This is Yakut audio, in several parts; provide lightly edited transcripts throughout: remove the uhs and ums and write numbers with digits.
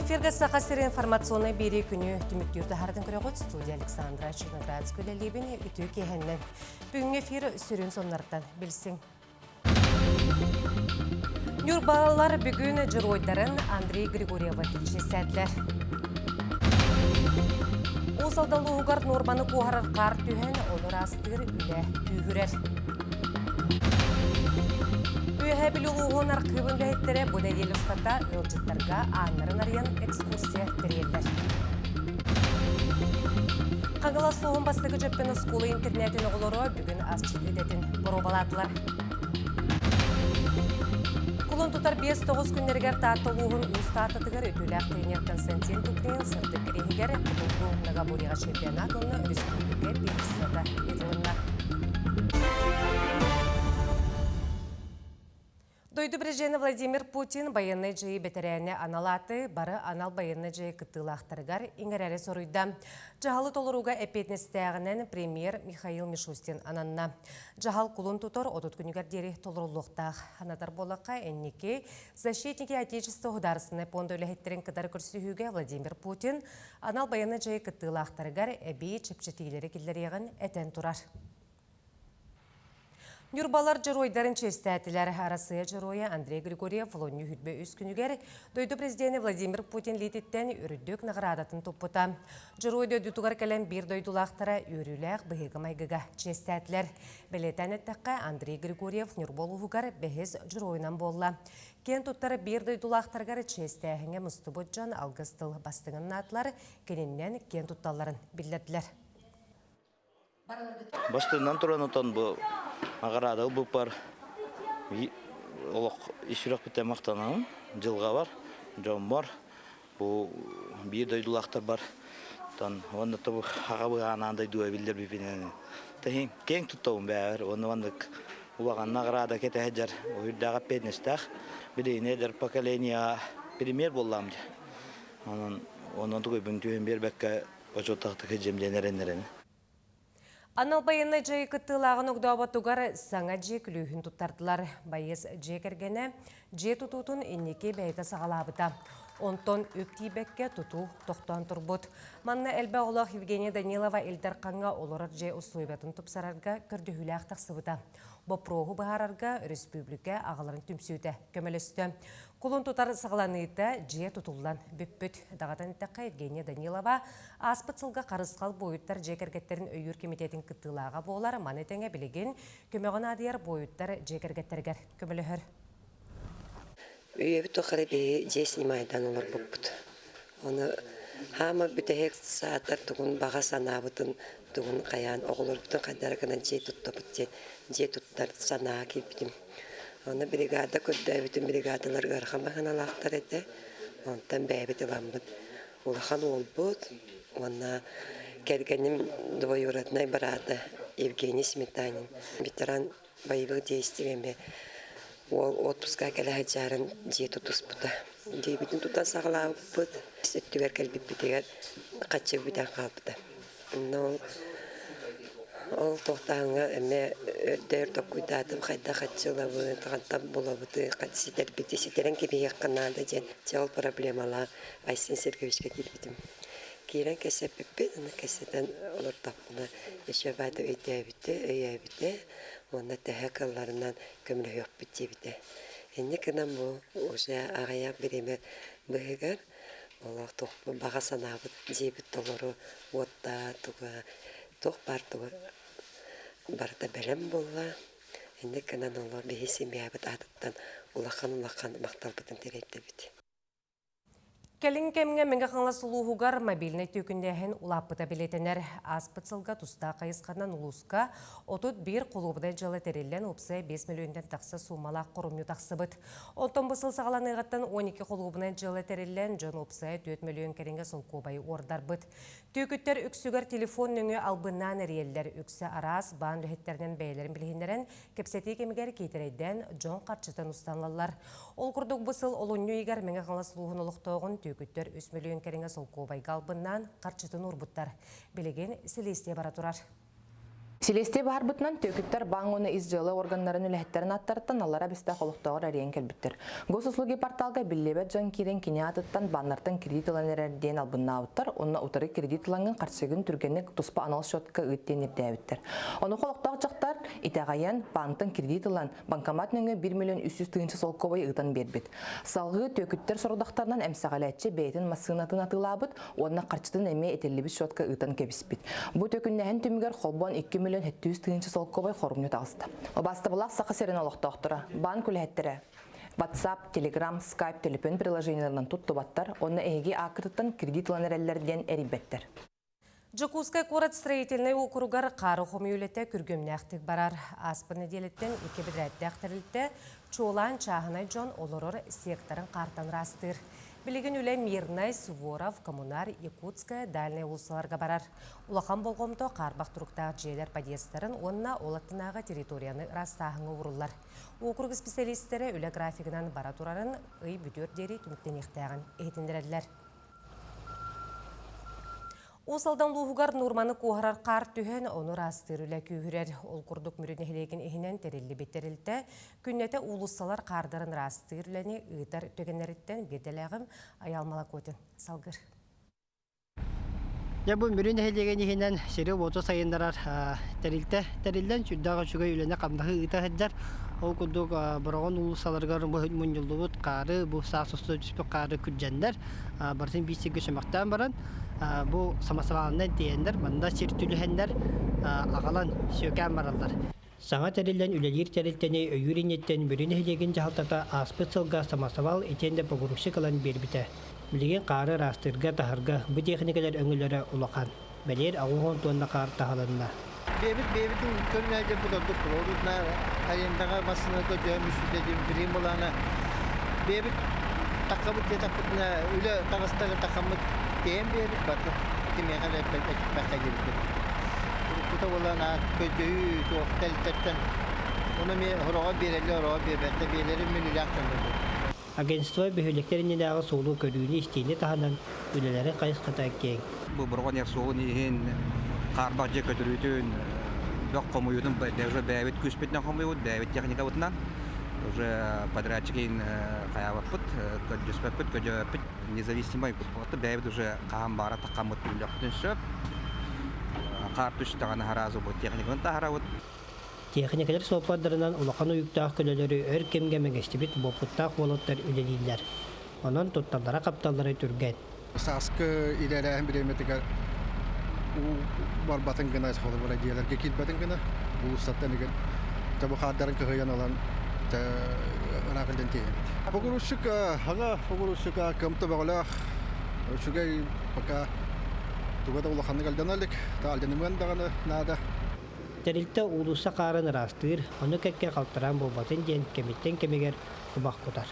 Эфиргэ Саха сирин информационнай биэрии күнү түмүктүүр таһаардын көрөҕүт студия Александра Черноградская үлэлиибин үтүө киэһэннэн. Бүгүҥҥү эфир сүрүн соннартан билсиҥ. Ньурбалар бүгүн дьоруойдарын Андрей Григорьевы чиэстээтилэр. Уус Алдан улууһугар нуорманы куоһарар хаар түһэн, ону ыраастыыр үлэ күүһүрэр. Үөһээ Бүлүү улууһун архыыбын үлэһиттэрэ бу нэдиэлэ устата ыалдьыттарга ааннарын арыйан экскурсия тэрийэллэр. Хаҥалас улууһун бастакы дьөппөн оскуола интернетин оҕолоро бүгүн асчыт идэтин боруобалаатылар. Кулун тутар 5-9 күннэригэр Таатта улууһун Уус Тааттатыгар үтүөлээх тренер Константин Туприн сырдык кириэһигэр Хотугу многоборьеҕа чемпионат уонна өрөспүүбүлүкэ первенствота ыытылынна. Дойду президенэ Владимир Путин байыаннай дьайыы бэтэрээнэ анал ааты бары анал байыаннай дьайыы кыттыылаахтарыгар иҥэрэри соруйда. Дьаһалы толорууга эппиэтинэстээҕинэн премьер Михаил Мишустин ананна. Дьаһал кулун тутар 30 күнүгэр диэри толоруллуохтаах. Анатар буоллахха, инники Защитники Отечества Государственнай пуонда үлэһиттэрин кытары көрсүһүүгэ Владимир Путин анал байыаннай дьайыы кыттыылаахтарыгар эбии чэпчэтиилэри киллэриэҕин этэн турар. Ньурбалар дьоруойдарын чиэстээтилэр. Арассыыйа дьоруойа Андрей Григорьев олунньу 23 күнүгэр дойду президенэ Владимир Путин илиититтэн үрдүк наҕараадатын туппута. Дьоруой дойдутугар кэлэн биир дойдулаахтара үөрүүлээх быһыыга-майгыга чиэстээтилэр. Бэлиэтээн эттэххэ, Андрей Григорьев Ньурба улууһугар бэһис дьоруойунан буолла. Киэн туттар биир дойдулаахтарыгар чиэстээһиҥҥэ мустубут дьон алгыс тыл бастыҥын наатылар, кининэн киэн тутталларын биллэрдилэр. Бастыынан туран отон бу наҕараада ылбыппар олох ис сүрэхпиттэн махтанабын дьылҕабар, дьоммор, бу биир дойдулаахтарбар тон уонна тобу аҕабы анаан дойдуга биллэрбиппинэн тэһин киэҥ туттабын бэйэбэр уонна маннык улахан наҕараада кэтэһэ дьар уһуйдаах эппиэтинэстээх билигин эдэр поколение премьер буоллаҕым дьэ онон онон тугуйбун түһэн биэрбэккэ Очуоттаахтык дьиэм эрэннэрэн. Анал байыаннай дьайыы кыттыылааҕын огдооботугар саҥа дьиэ күлүүһүн туттардылар. Байыас дьиэ кэргэнэ дьиэ тутуутун инники бэйэтэ саҕалаабыта. Онтон үп тиийбэккэ тутуу тохтоон турбут. Манна элбэх оҕолоох Евгения Данилова Ил Дархаҥҥа олорор дьиэ усулуобуйатын тупсарарга көрдөһүүлээх тахсыбыта. Боппуруоһу быһаарарга өрөспүүбүлүкэ аҕаларын түмсүүтэ көмөлөстө. Кулун тутар саҕаланыыта дьиэ тутуллан бүппүт. Даҕатан эттэххэ, Евгения Данилова ааспыт сылга Харысхал буойуттар дьиэ кэргэттэрин өйүүр кэмитиэтин кыттыылааҕа буолар. Маны тэҥэ билигин көмөҕө наадыйар буойуттар дьиэ кэргэттэригэр көмөлөһөр. Үйэбит тухары биһи дьиэ снимайдаан олорбуппут. Ону хаама бүтэһик саатар тугун баҕа санаабытын тугун хайаан оҕолорбутун хайдара гынан дьиэ туттабыт диэн дьиэ туттар санаа киирбитим. Аны бригада көрдөөбүтүм, бригадалар ыарахан маһыналаахтар этэ. Онтон бэйэбит ыламмыт улахан уолбут уонна кэргэним двоюроднай быраата Евгений Сметанин ветеран боевых действий эмиэ уол отпуска кэлэ сылдьарын дьиэ тутуспута. Дьиэбитин тутан саҕалаабыппыт. Өттүгэр кэлбиппитигэр хаччы бүтэн хаалбыта. Онно ол туохтааҥҥа эмиэ өрдөөр толкуйдаатым хайдах аччылабын, хантан булабытый, ситэрбити ситэрэн кэбиһиэххэ наада диэн дьэ ол проблемалаах Айсен Сергеевичка киирбитим. Киирэн кэпсэппиппит, аны кэпсэтэн олордохпуна еще баата өйдөөбүтэ, өйөөбүтэ уонна төһө кыалларынан көмөлөһүөхпүт диэбитэ. Инник гынан бу уже аҕыйах бириэмэ быыһыгар Олох туох баҕа санаабыт дьиэбит толору уоттаах туга туох баар туга барыта бэлэм буолла. Инник гынан олох биһи семьябыт аатыттан улахан-улахан махталбытын тириэрдэбит. Кэлин кэмҥэ Мэҥэ Хаҥалас улууһугар мобильнай түөкүннээһин улааппыта бэлиэтэнэр. Ааспыт сылга тустаах хайысханан улууска 31 холуобунай дьыала тэриллэн уопсайа 5 мөлүйүөнтэн тахса суумалаах хоромньу тахсыбыт. Оттон бу сыл саҕаланыаҕыттан 12 холуобунай дьыала тэриллэн, дьон уопсайа 4 мөлүйүөн кэриҥэ солкуобайы уордарбыт. Түөкүттэр үксүгэр телефон нөҥүө албыннаан эрийэллэр. Үксэ араас баан үлэһиттэринэн бэйэлэрин билиһиннэрэн, кэпсэтии кэмигэр киитэрэйдээн дьон харчытын устанлаллар. Ол курдук бу сыл олунньу ыйыгар Мэҥэ Хаҥалас улууһун олохтооҕун түөкүттэр 3 мөлүйүөн кэриҥэ солкуобайга албыннаан харчытын уурбуттар. Билигин силиэстийэ бара турар. Силиэстийэ баһарбытынан түөкүттэр баан уонна ис дьыала органнарын үлэһиттэрин аттарыттан аллара бэстээх олохтооҕор эрийэн кэлбиттэр. Госуслуги порталга биллибэт дьон киирэн кини аатыттан бааннартан кредит ылан эрэр диэн албыннаабыттар уонна утары кредит ылаҥҥын харчыгын түргэнник туспа анал счетка ыыт диэн ирдээбиттэр. Онуоха олохтоох дьахтар итэҕэйэн баантан кредит ылан банкомат нөҥүө 1 миллион 300 тыһыынча солкуобай ыытан биэрбит. Салгыы түөкүттэр сорудахтарынан эмсэҕэлээччи бэйэтин массыынатын атыылаабыт уонна харчытын эмиэ этиллибит счетка ыытан кэбиспит. Бу төкүннэһин түмүгэр холбоон 2 миллион 700 тыһыынча солкуобай хоромньу таҕыста. Убаастабылаах Саха сирин олохтоохторо, баан үлэһиттэрэ WhatsApp, Telegram, Skype төлөпүөн приложениеларынан туттубаттар уонна эһиги ааккытыттан кредит ылан эрэллэр диэн эрийбэттэр. Дьокуускай куорат строительнай уокуругар хаары хомуйуу үлэтэ күргүөмнээхтик барар. Ааспыт нэдиэлэттэн икки бэдэрээттээх тэрилтэ чуолаан чааһынай дьон олорор секторын хаартан ыраастыыр. Билигин үлэ Мирнай, Суворов, Коммунар, Якутская, Дальнай уулуссаларга барар. Улахан болҕомто хаарбах туруктаах дьиэлэр подъездтарын уонна ол аттынааҕы территорияны ыраастааһыҥҥа ууруллар. Уокурук исписэлиистэрэ үлэ графигынан бара турарын ый бүтүөр диэри түмүктэниэхтээҕин иһитиннэрэллэр. Уус Алдан улууһугар нуорманы куоһарар хаар түһэн, ону ыраастыыр үлэ күүһүрэр. Ол курдук Мүрү нэһилиэгин иһинэн тэриллибит тэрилтэ күннэтэ уулуссалар хаардарын ыраастыыр үлэни ыытар түгэннэриттэн биирдэлээҕим Айаал Малакотин салгыр. Дьэ бу Мүрү нэһилиэгин иһинэн сири-уоту сайыннарар тэрилтэ тэриллэн сүрдээх үчүгэй үлэни-хамнаһы ыыта сылдьар. Ол курдук Бороҕон уулуссаларыгар мунньуллубут хаары, бу саас устата түспүт хаары күрдьэннэр, барытын биир сиргэ чөмөхтөөн баран, бу самосвалынан тиэйэннэр, манна сир түлэһэннэр аҕалан сүөкээн бараллар. Саҥа тэриллэн үлэлиир тэрилтэни өйүүр инниттэн Мүрү нэһилиэгин дьаһалтата ааспыт сылга самосвал итиэннэ погрузчик ылан биэрбитэ. Билигин хаары ыраастыырга, таһарга бу тиэхиникэлэр өҥөлөрө улахан. Бэлиэр 80 туонна хаар таһылынна. Бэйэбит бэйэбитин көрүнээдьэрбит ордук курорутна арендаҕа массыына көрдөһөн мүсүтэ диэн билим былаана бэйэбит таккабыт диэтэхпитинэ үлэ таҕыстары такаммыт тиэйэн биэрэбит барда кимиэхэ эрэ эппэххэ диэбиппит уруккута буолан көрдөһүү туох тэрилтэттэн ону эмиэ сороҕор биэрэллэр ороҕор биэрбэттэр биэлэрин мин үлээх дьоннорбут Агентство бөһүөлэктэр иннинээҕи суолу көрүүнү-истиини таһынан үлэлэрин хайысхата киэҥ. Бу Бороҕон суолун иһин хаарбах дьиэ көтүрүүтүн, бөх хомуйуутун уже бэйэбит күүспүтүнэн хомуйбут, бэйэбит техникабытынан. Уже подрядчик иһин хайаабаппыт, көрдөспөппүт, көдьөөппүт. Независимый бэйэбит уже хаһан баара таххаммыт үлэхпитин сөп. Хаар түстэҕинэ сразу бу техниканы таһарабыт. Тиэхиньикэлэр суоппардарынан улахан уйуктаах көлөлөрү өр кэмҥэ мэҥэстибит буоппуттаах уолаттар үлэлииллэр. Онон тутталлара-хапталлара түргэн. Сааскы илээлээһин бириэмэтигэр уу барбатын гына, холобура дьиэлэргэ киирбэтин гына, уулуссаттан игин бу хаардарын кыһыйан ылан ыраах илдьэн тиэйэбит. Погрузчик, ага, погрузчик кымта бөҕөлөөх, үчүгэй пока туга да улаханнык алдьана илик, алдьанымыан даҕаны наада. Тэрилтэ уулусса хаарын ыраастыыр, ону кэккэ халтараан буолбатын диэн кэмиттэн кэмигэр кумах кутар.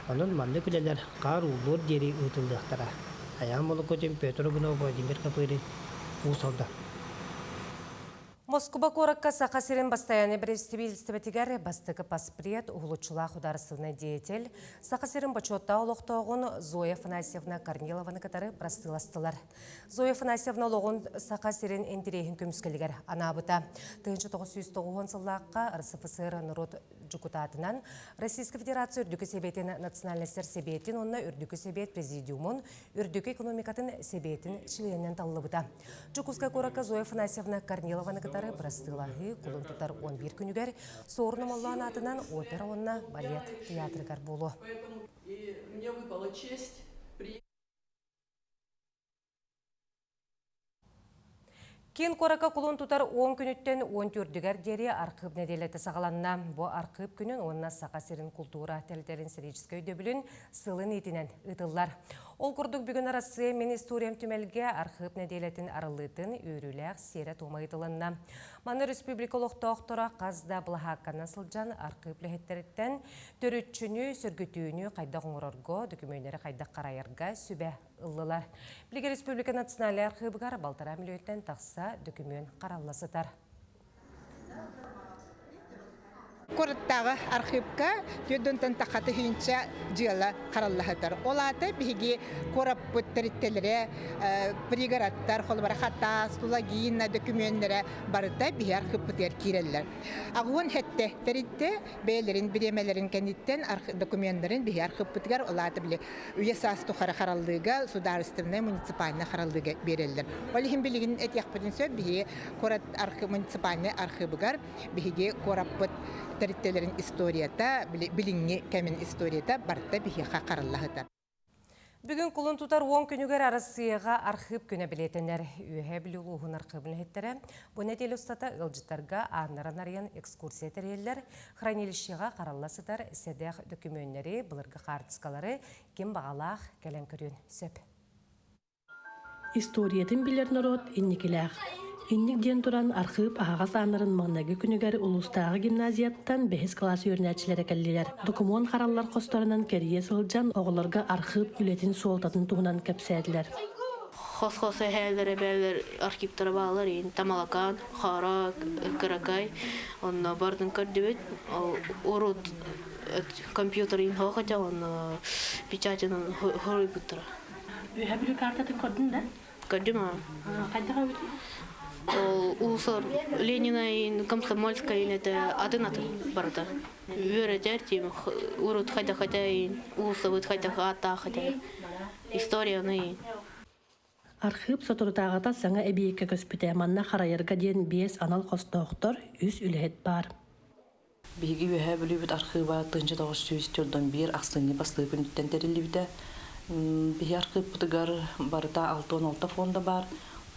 Онон маннык үлэлэр хаар ууллуор диэри ыытыллыахтара. Айаан Молокотин, Петр Угунов, Владимир Копырин, Уус Алдан. Москуба куоракка Саха сирин бастайааннай бэрэстэбиитэлистибэтигэр бастакы паспред, уһулуччулаах художественнай деятель, Саха сирин бочуоттаах олохтооҕун Зоя Афанасьевна Корнилованы кытары бырастыыластылар. Зоя Афанасьевна олоҕун Саха сирин интэриэһин көмүскэлигэр анаабыта. 1990 сыллаахха РСФСР норуот дьокутаатынан Российскай Федерация Үрдүкү Сэбиэтин Национальностар Сэбиэтин уонна Үрдүкү Сэбиэт Президиумун Үрдүкү экономикатын Сэбиэтин чилиэнинэн талыллыбыта. Дьокуускай куоракка Зоя Афанасьевна Корнилованы кытары бырастыылаһыы кулун тутар 11 күнүгэр Суорун Омоллоон аатынан опера уонна балет театрыгар буолуо. И мне выпала честь Киин куоракка кулун тутар 10 күнүттэн 14-үгэр диэри архыып нэдиэлэтэ саҕаланна. Бу архыып күнүн уонна Саха сирин култуура тэрилтэрин историческай өйдөбүлүн сылын иитинэн ыытыллар. Ол курдук бүгүн Арассыыйа мин историям түмэлгэ архыып нэдиэлэтин арыллыытын үөрүүлээх сиэрэ-туома ыытылынна. Манна республика олохтоохторо хас да былаһаакканан сылдьан архыып үлэһиттэриттэн төрүччүнү, сөргүтүүнү хайдах оҥорорго, дөкүмүөннэри хайдах харайарга сүбэ ыллылар. Билигин республика национальнай архыыбыгар балтараа мөлүйүөттэн тахса дөкүмүөн харалла сытар. Куораттааҕы архыыпка түөрт тахха тыһыынча дьыала хараллаһытар. Ол аата биһиги куораппыт тэрилтэлэрэ, пригородтар, холобура Хатас, Тулагина дөкүмүөннэрэ барыта биһи архыыппытыгар киирэллэр. Аҕуон хэттэ тэрилтэ бэйэлэрин бириэмэлэрин кэнниттэн докуменнарын биһи архыыппытыгар ол аата били үйэ саас тухары хараллыыга судаарыстыбаннай муниципальнай хараллыыга биэрэллэр. Ол иһин билигин этиэхпитин сөп биһиги куорат муниципальнай архыыбыгар биһиги куораппыт тэрилтэлэрин историята, билиҥҥи кэмин историята барыта биһиэхэ хараллаһытар. Бүгүн кулун тутар 10 күнүгэр Арассыыйаҕа архыып күнэ бэлиэтэнэр. Үөһээ Бүлүү улууһун архыыбын иһиттэрэ бу нэдиэлэ устата ыалдьыттарга ааннарын арыйан экскурсия тэрийэллэр, хранилищеҕа харалла сытар сэдэх дөкүмүөннэри, былыргы хаартыскалары ким баҕалаах кэлэн көрүөн сөп. Историятын билэр норуот инникилээх. Инник диэн туран архыып аһаҕас ааннарын маҥнайгы күнүгэр улуустааҕы гимназияттан бэһис кылаас үөрэнээччилэрэ кэллилэр. Докумуон хараллар хосторунан кэрийэ сылдьан оҕолорго архыып үлэтин суолтатын туһунан кэпсээтилэр. Хос-хос эһээлэр, эбээлэр архивтара бааллар иин Тамалакаан, Хоро, Кыракай онно бардын көрдүбүт. Ол урут компьютерин хоох этэ, онно печатынан хоруйбуттара. Үөһэ Бүлүү картатын көрдүн да? Көрдүм аа. Хайдах эбитий? Ол улусар Ленинайын, Комсомольскайын это атын-атын барыта. Үөрэтэр тиим урут хайдах этэ улусабыт хайдах ааттаах этэ историяны. Архыып соторутааҕыта саҥа эбийиэккэ көспүтэ. Манна харайарга диэн биэс анал хостоохтор, үс үлэһит баар. Биһиги Үөһээ Бүлүүбүт архыыба 1941 ахсынньы бастакы күнүттэн тэриллибитэ. Биһи архыыппытыгар барыта 66 фонда баар.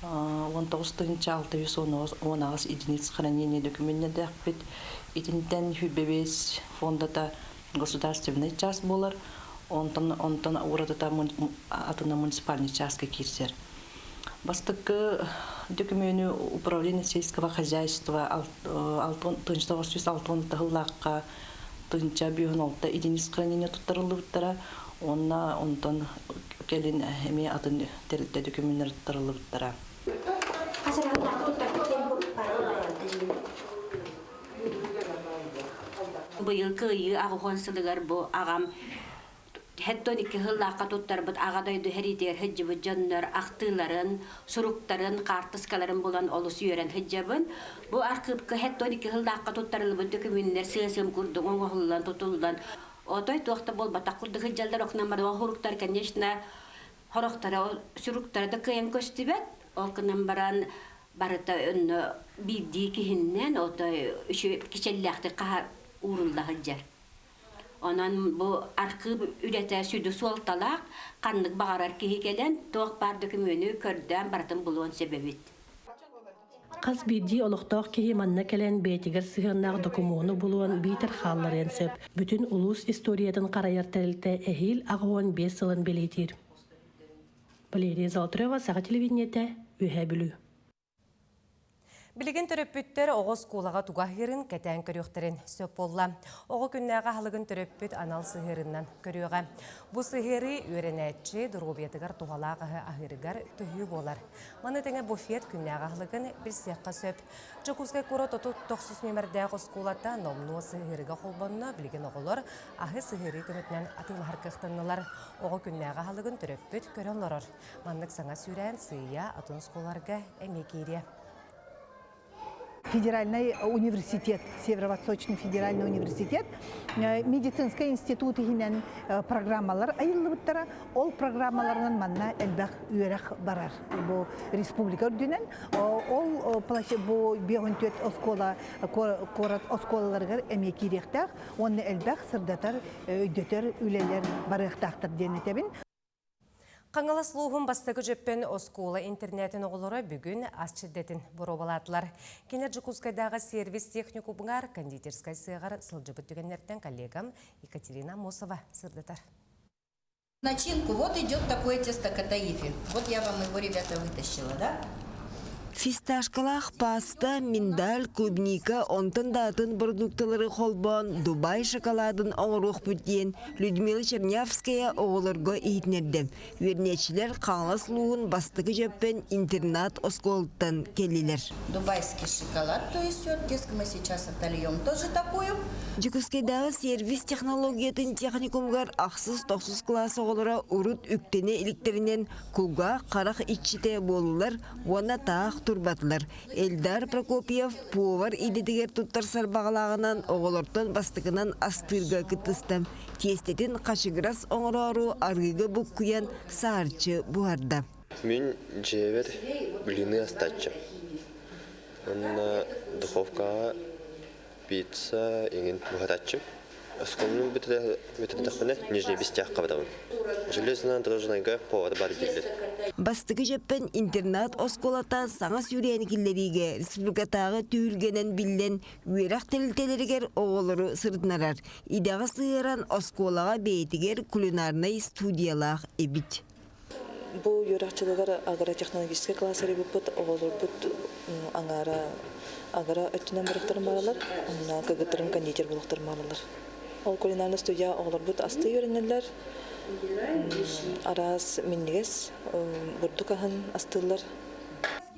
19 618 единиц хранения документнэрдээхпит. Итинтэн 25 фондата государственный час буолар. Онтон онтон уратыта атына муниципальный чааска киирсэр. Бастакы дөкүмүөнү управление сельского хозяйства 1906 тыһыллаахха тыһынча бүһүн алта единиц хранения туттарыллыбыттара уонна онтон кэлин эмиэ атын тэрилтэ дөкүмүөннэр туттарыллыбыттара. Быйыл кыайыы аҕыһын сылыгар бу аҕам Хэттон икки сыллаахха туттарбыт Аҕа дойду сэриитигэр сылдьыбыт дьоннор ахтыыларын, суруктарын, хаартыскаларын булан олус үөрэн сылдьабын. Бу архыыпка хэттон икки сыллаахха туттарыллыбыт дөкүмүөннэр сыа-сым курдук оҥоһуллан, тутуллан, отой туох да буолбатах курдук сылдьаллар. Окунан баран суруктар, конечно, сорохторо суруктара да кыайан көстүбэт. Ол гынан баран барыта онно биирдии киһиннэн отой үчүгэй кичэллээхтик хаһа уурулла сылдьар. Онон бу архыып үлэтэ сүдү суолталаах, ханнык баҕарар киһи кэлэн туох баар дөкүмүөнү көрдөөн барытын булуон сөп эбит. Хас биирдии олохтоох киһи манна кэлэн бэйэтигэр сыһыаннаах докумуону булуон биитэр хаалларыан сөп. Бүтүн улуус историятын харайар тэрилтэ эһиил 85 сылын бэлиэтиир. Валерия Золотарева, Саха телевидениетэ, Үөһээ Бүлүү. Билигин төрөппүттэр оҕо оскуолаҕа туга аһыырын кэтээн көрүөхтэрин сөп буолла. Оҕо күннээҕи аһылыгын төрөппүт анал сыһыарынан көрүөҕэ. Бу сыһыарыы үөрэнээччи доруобуйатыгар туһалаах аһы аһыырыгар төһүү буолар. Маны тэҥэ буфет күннээҕи аһылыгын билсиэххэ сөп. Дьокуускай куорат 39 нүөмэрдээх оскуолата номнуо сыһыарыга холбонно. Билигин оҕолор аһы сыһыарыы көмөтүнэн атыылаһар кыахтаннылар. Оҕо күннээҕи аһылыгын төрөппүт көрөн олорор. Маннык саҥа сүүрээн сыыйа атын оскуолаларга эмиэ киириэ. Федеральный университет, Северо-Восточный федеральный университет медицинскэй институт иһинэн программалар айыллыбыттара. Ол программаларынан манна элбэх үөрэх барар. Бу республика үрдүнэн ол бу биэһүн оскуола куорат оскуолаларыгар эмиэ киириэхтээх уонна элбэх сырдатар, өйдөтөр үлэлэр барыахтаахтар диэн этэбин. Хаҥалас улууһун бастакы дьөппөн оскуола интернетин оҕолоро бүгүн ас чирдэтин боруобалаатылар. Кинилэр Дьокуускайдааҕы сервис техникумугар кондитерскай сыаҕар сылдьыбыт түгэннэртэн коллегам Екатерина Амосова сырдатар. Начинку. Вот идет такое тесто катаифи. Вот я вам его, ребята, вытащила, да? Фисташкалаах паста, миндаль, клубника, онтон да атын продукталары холбоон Дубай шоколадын оҥоруохпут диэн Людмила Чернявская оҕолорго иһитиннэрдэ. Үөрэнээччилэр Хаҥалас улууһун бастакы дьөппөн интернат оскуолаттан кэллилэр. Дубайский шоколад, то есть вот детском мы сейчас отольем тоже такую. Дьокуускайдааҕы сервис технологиятын техникумугар ахсыс-тохсус кылаас оҕолоро урут үктэнэ иликтэринэн кулгаах харах иччитэ буоллулар уонна таах турбатылар. Эльдар Прокопьев повар идэтигэр туттарсар баҕалааҕынан оҕолортон бастакынан астыырга кыттыста. Тиэстэтин хачыгырас оҥороору арыыга буккуйан саарчы буһарда. Мин дьиэбэр блины астааччым. Онно духовкаҕа пицца иҥин буһарааччым. Оскуоланы бүтэрдэхпинэ Нижний Бестяхха барабын. Железнодорожнайга повар бар дииллэр. Бастакы дьөппөн интернат оскуолата саҥа сүүрээни киллэриигэ республикатааҕы түһүлгэнэн биллэн үөрэх тэрилтэлэригэр оҕолору сырытынарар. Идэҕэ сыһыаран оскуолаҕа бэйэтигэр кулинарнай студиялаах эбит. Бу үөрэхчилэр агротехнологическай класс арыйбыппыт, оҕолорбут аҥаара агро өттүнэн барыктарын баралар, онно кыргыттарым кондитер буолуохтарын баралар. Ол кулинарный студия оҕолорбут астыы үөрэнэллэр, араас минньигэс бурдук аһын астыыллар.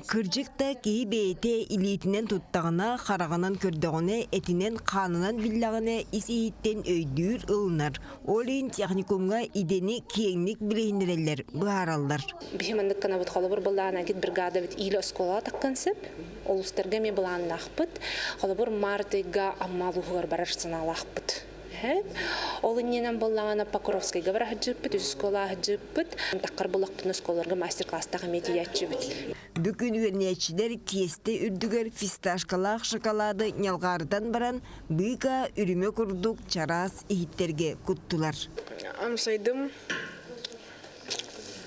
Кырдьык да, киһи бэйэтэ илиитинэн туттаҕына, хараҕынан көрдөҕүнэ, этинэн-хаанынан биллэҕинэ ис-иһиттэн өйдүүр, ылынар. Ол иһин техникумҥа идэни киэҥник билиһиннэрэллэр, быһаараллар. Биһи маннык гынабыт холобур былаан агит бригадабыт иилэ оскуолаҕа таххан сөп. Улуустарга эмиэ былааннаахпыт. Холобур, март ыйга Амма улууһугар барар санаалаахпыт. Ол иннинэн буоллаҕына Покровскайга бара сылдьыппыт, үс оскуола сылдьыппыт. Таххар буллахпытына оскуолаларга мастер-класстаах эмиэ тиийээччибит. Бүгүн үөрэнээччилэр тиэстэ үрдүгэр фисташкалаах шоколады ньалҕаарытан баран, быыка үрүмэ курдук чараас иһиттэргэ куттулар. Амсайдым.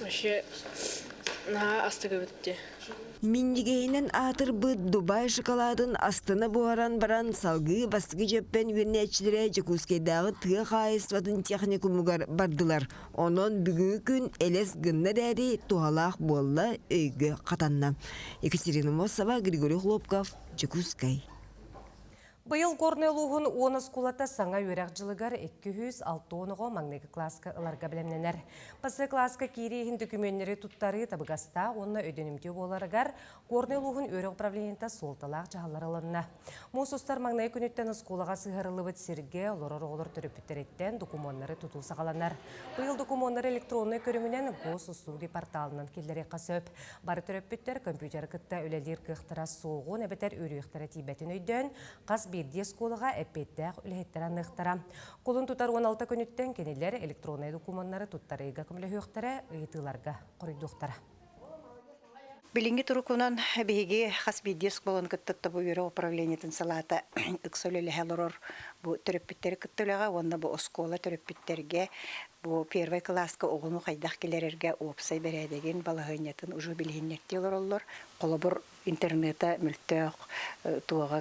Вообще наһаа астыгыбыт дии. Минньигэһинэн аатырбыт Дубай шоколадын астына буһаран баран салгыы бастакы дьөппөн үөрэнээччилэрэ Дьокуускайдааҕы тыа хаһаайыстыбатын техникумугар бардылар. Онон бүгүҥҥү күн элэс гынна эрээри туһалаах буолла, өйгө хатанна. Екатерина Мосова, Григорий Хлопков, Дьокуускай. Быйыл Горнай улууһун уон оскуолата саҥа үөрэх дьылыгар 260 оҕо маҥнайгы кылааска ыларга бэлэмнэнэр. Бастакы кылааска киирии иһин дөкүмүөннэри туттарыы табыгастаах уонна өйдөнүмтүө буоларыгар Горнай улууһун үөрэх управлениета суолталаах дьаһаллары ылынна. Муус устар маҥнайгы күнүттэн оскуолаҕа сыһыарыллыбыт сиргэ олорор оҕолор төрөппүттэриттэн докумуоннары тутуу саҕаланар. Быйыл докумуоннары электроннай көрүҥүнэн Госуслуги порталынан киллэриэххэ сөп. Бары төрөппүттэр компьютеры кытта үлэлиир кыахтара суоҕун эбэтэр үөрүйэхтэрэ тиийбэтин өйдөөн, хас биирдии оскуолаҕа эппиэттээх үлэһиттэр аныахтара. Кулун тутар 16 күнүттэн кинилэр электроннай докумуоннары туттарыыга көмөлөһүөхтэрэ, ыйытыыларга хоруйдуохтара. Билиҥҥи турукунан биһиги хас биирдии оскуоланы кытта бу үөрэх управлениетын салаата ыкса үлэлэһэ олорор бу төрөппүттэри кытта үлэҕэ уонна бу оскуола төрөппүттэргэ Бу первый кылааска оҕону хайдах киллэрэргэ уопсай бэрээдэгин, балаһыанньатын уже билиһиннэртии олороллор. Холобур, интернета мөлтөх, туоҕа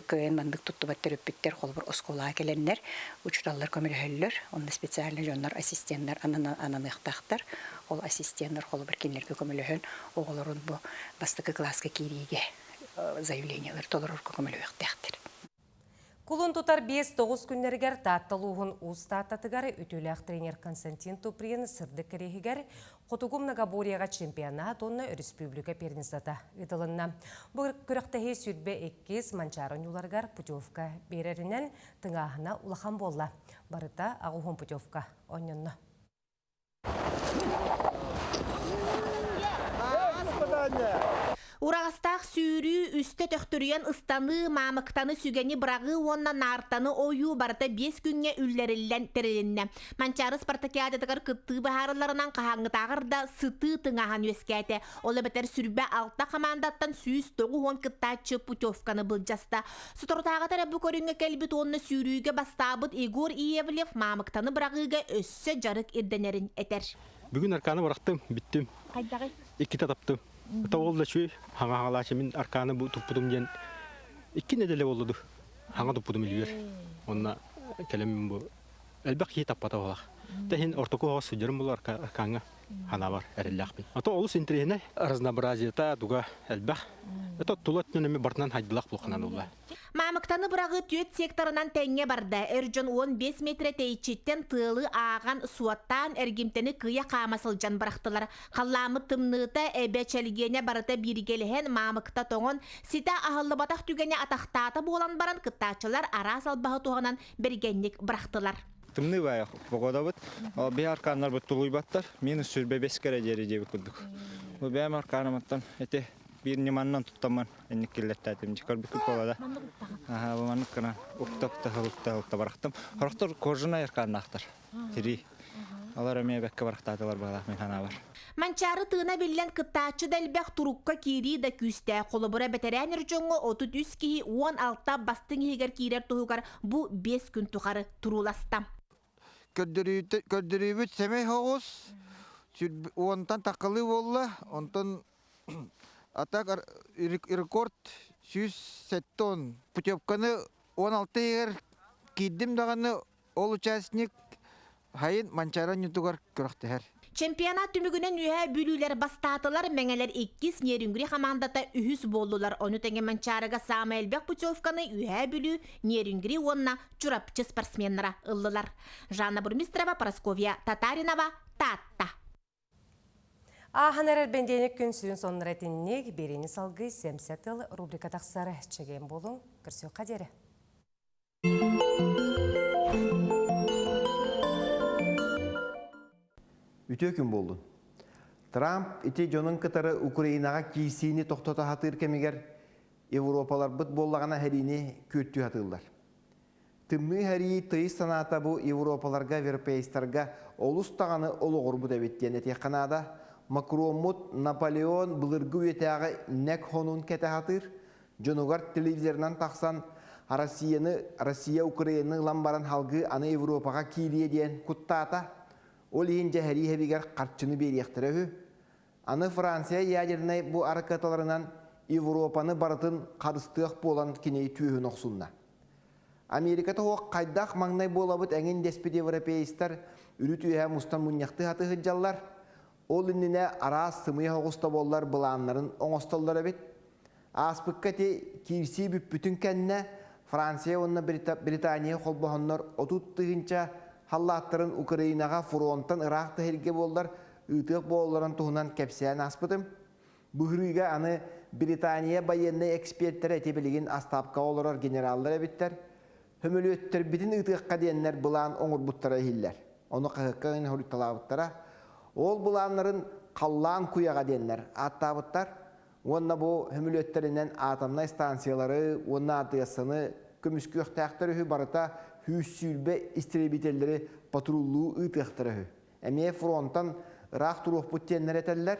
кыайан маннык туттубат төрөппүттэр холобур оскуолаҕа кэлэннэр учууталлар көмөлөһөллөр. Онно специальный дьоннор ассистеннар ананыахтаахтар. Ол ассистеннар холобур кинилэргэ көмөлөһөн оҕолорун бу бастакы кылааска киириигэ заявлениелары толорорго көмөлөһүөхтээхтэр. Кулун тутар 5-9 күннэригэр Таатта улууһун Уус Тааттатыгар үтүөлээх тренер Константин Туприн сырдык кэриэһигэр Хотугу многоборьеҕа чемпионат уонна өрөспүүбүлүкэ первенствота ыытылынна. Бу күрэхтэһии 22 Манчаары оонньууларыгар путевка биэрэринэн тыҥааһына улахан буолла. Барыта 80 путевка оонньонно. Ураҕастаах сүүрүү, үстэ төхтүрүйэн ыстаныы, маамыктаны сүгэни быраҕыы уонна наартаны ойуу барыта биэс күҥҥэ үллэриллэн тэрилиннэ. Манчаары спартакиадатыгар кыттыы быһаарылларынан хаһааҥҥытааҕар да сытыы тыҥааһын үөскээтэ. Ол эбэтэр сүрбэ алта хамаандаттан 190 кыттааччы путевканы былдьаста. Соторутааҕыта эрэ бу көрүҥҥэ кэлбит уонна сүүрүүгэ бастаабыт Егор Иевлев маамыктаны быраҕыыга өссө өссө дьарык ирдэнэрин этэр. Бүгүн арканы бырахтым, бүттүм. Хайдаҕый? Иккитэ таптым. Ата ол да үчүгэй, хаҥа-хаҥалаачы мин арканы бу туппутум диэн икки нэдиэлэ буолла дуу. Хаҥа туппутум илиибэр. Онно кэлэммин бу элбэх киһи таппата буолах. Тэһин ортоку оҕо сылдьарым буолар аркааҥҥа ханаабар эрэллээхпин. Ото олус интэриэһинэй разнообразиета туга элбэх. Это тула өттүнэн эми бартынан хайдылах булханан улла. Маамыктаны быраҕыы түөрт секторынан тэҥҥэ барда. Эр дьон 15 метрэ тэйиччиттэн тыалы ааҕан, суоттаан, эргимтэни кыйа хаама сылдьан бырахтылар. Халлааммыт тымныыта, эбэ чэлгиэнэ барыта бииргэлэһэн, маамыкта тоҥон, ситэ аһыллыбатах түгэнэ атахтаата буолан баран, кыттааччылар араас албаһы туһанан бэргэнник бырахтылар. Тымныы баайа погодабыт. Биһи аркааннарбыт тулуйбаттар. Минус 25 кэрэ диэри диэбит курдук. Бу бэйэм аркаанымыттан эти биир ньыманнан туттаммын инник киллэртээтим. Көрбүккүт буолла да. Аха, бу маннык гынан укта-укта укта барахтым. Хорохтор кожаный аркааннаахтар. Тирии. Алар эмиэ бэккэ барахтаатылар баалаах мин санаабар. Манчаары тыына биллэн кыттааччы да элбэх турукка киирии да күүстээх. Холобура, бэтэрээн эр дьоҥҥо 33 киһи 16 бастыҥ иһигэр киирэр туһугар бу биэс күн тухары турууласта. Көрдөрүүбүт сэмэй соҕус, уонтан таххалыы буолла, онтон а так рекорд 107 Путевканы 16 иһигэр киирдим даҕаны Ол участник хайын Манчаары оонньуутугар күрэхтэһэр. Чемпионат түмүгүнэн Үөһээ Бүлүүлэр бастаатылар, Мэҥэлэр иккис, Нерюнгри хамаандата үһүс буоллулар. Ону тэҥэ Манчаарыга саамай элбэх путевканы Үөһээ Бүлүү, Нерюнгри уонна Чурапчы спортсменнара ыллылар. Жанна Бурмистрова, Парасковья Татаринова, Таатта. Ааһан эрэр бэндиэник күн сүрүн соннор этинник, биэриини салгыы Сэмсэ тыл рубрика тахсар. Чэгиэн буолуҥ, көрсүөххэ диэри. Үтүө күн буоллун. Трамп ити дьонун кытары Украинаҕа киирсиини тохтото сатыыр кэмигэр Европаларбыт буоллаҕына сэриини күөттүү сатыыллар. Тымныы сэрии тыйыс санаата бу Европаларга, европейцтарга олус даҕаны олоҕурбут эбит диэн этиэххэ наада. Макроммут Наполеон былыргы үйэтээҕи нэк хонуун кэтэ сатыыр, Дьонугар телевизорынан тахсан Россияны, Россия Украинаны ылан баран халгыы аны Европаҕа киириэ диэн куттаата. Ол иһин дьэ сэрии сэбигэр харчыны биэриэхтэрэ үһү. Аны Франция ядернай бу аракыаталарынан Европаны барытын харыстыах буолан кини түөһүн охсунна. Америката суох хайдах маҥнай буолабыт эҥин дэспит европеецтар үрүт үөһэ мустан мунньахтыы сатыы сылдьаллар. Ол иннинэ араас сымыйа соҕус да буоллар былааннарын оҥостоллор эбит. Ааспыкка ити киирсии бүппүтүн кэннэ Франция уонна Британия холбоһоннор 30 тыһыынча халлааттарын Украинаҕа фронтан ыраах тэһиргэ буоллар ыытыах буолалларын туһунан кэпсээн ааспытым. Быһырыыга аны Британия байыаннай экспертэрэ ити билигин астаапкаҕа олорор генераллар эбиттэр. Хөмөлүөттэрбитин ыытыахха диэннэр былаан оҥорбуттара иһиллэр. Ону хаһыакка хоруйталаабыттара. Ол былааннарын халлаан куйаҕа диэннэр ааттаабыттар. Уонна бу хөмүлүөттэринэн атомнай станциялары уонна АТС-ны көмүскүөхтээхтэр үһү барыта 120 истребителлэри патруллуу ыытыахтара үһү. Эмиэ фронтан ыраах туруохпут диэннэр этэллэр.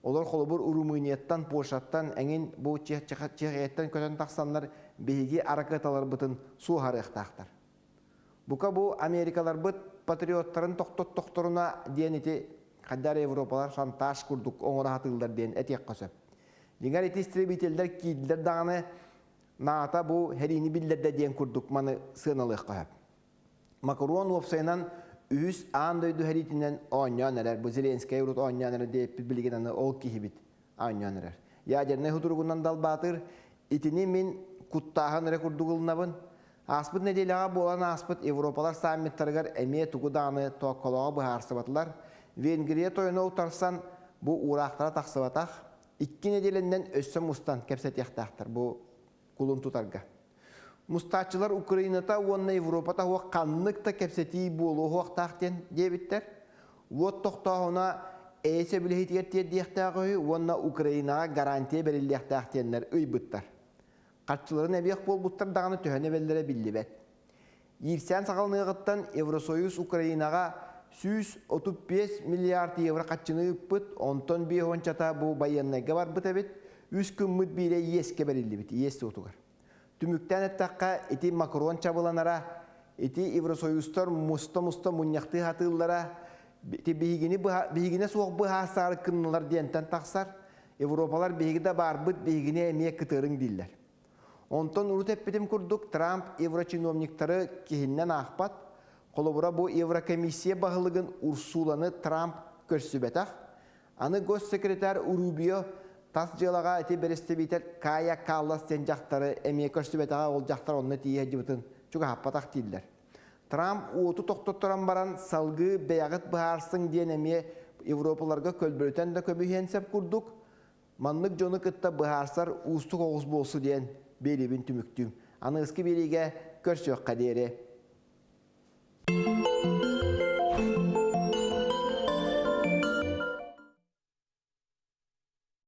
Олор холобур Румынияттан, Польшаттан эҥин бу Чехияттан көтөн тахсаннар биһиги аракыаталарбытын суоһарыахтаахтар. Бука бу Америкаларбыт патриоттарын тохтоттохторуна диэн ити хайдар Европалар шантаж курдук оҥоро сатыыллар диэн этиэххэ сөп. Дьиҥэр ити истребителлэр киирдилэр даҕаны НАТО бу сэриини биллэрдэ диэн курдук маны сыаналыахха сөп. Макрон уопсайынан үһүс аан дойду сэриитинэн оонньоон эрэр. Бу Зеленскэй урут оонньоон эрэр диэппит билигин аны ол киһибит оонньоон эрэр. Ядернай хутуругунан далбаатыр. Итини мин куттааһын эрэ курдук ылынабын. Ааспыт нэдиэлэҕэ буолан ааспыт Европалар саммиттарыгар эмиэ тугу даҕаны тоокколооҕу быһаарсыбатылар. Венгрия тойоно утарсан бу уураахтара тахсыбатах. Икки нэдиэлэннэн өссө мустан кэпсэтиэхтээхтэр бу кулун тутарга. Мустааччылар Украината уонна Европата суох ханнык да кэпсэтии буолуохтаах диэн диэбиттэр. Уот тохтооһуна эйэ сөбүлэһиитигэр тиэрдиэхтээх үһү уонна Украинаҕа гарантия бэриллиэхтээх диэннэр ыйбыттар. Харчыларын эбиэх буолбуттар даҕаны төһөнү эбэллэрэ биллибэт. Иирсээн саҕаланыаҕыттан Евросоюз Украинаҕа 135 миллиард евро харчыны ыыппыт, онтон биэс уончата бу байыаннайга барбыт эбит, үс күммүт биирэ иэскэ бэриллибит, иэс суотугар. Түмүктээн эттэххэ, ити Макрон чабыланара, ити Евросоюзтар муста-муста мунньахтыы сатыыллара, ити биһигини биһигинэ суох быһаасаары кыннылар диэнтэн тахсар. Европалар биһиги да баарбыт, биһигини эмиэ кытыарыҥ дииллэр. Онтон урут эппитим курдук, Трамп еврочиновниктары киһиннэн аахпат. Холобура бу Еврокомиссия баһылыгын Урсуланы Трамп көрсүбэтэх. Аны госсекретарь Рубио тас дьыалаҕа ити бэрэстэбиитэл Кая Каллас диэн дьахтары эмиэ көрсүбэтэҕэ ол дьахтар онно тиийэ сылдьыбытын чугаһаппатах дииллэр. Трамп уоту тохтотторон баран салгыы бэйэҕит быһаарсыҥ диэн эмиэ Европаларга көлбөрүтэн да көбүһүөн сөп курдук маннык дьону кытта быһаарсар уустук оҕус буолсу диэн биэриибин түмүктүүм. Аныгыскы биэриигэ көрсүөххэ диэри.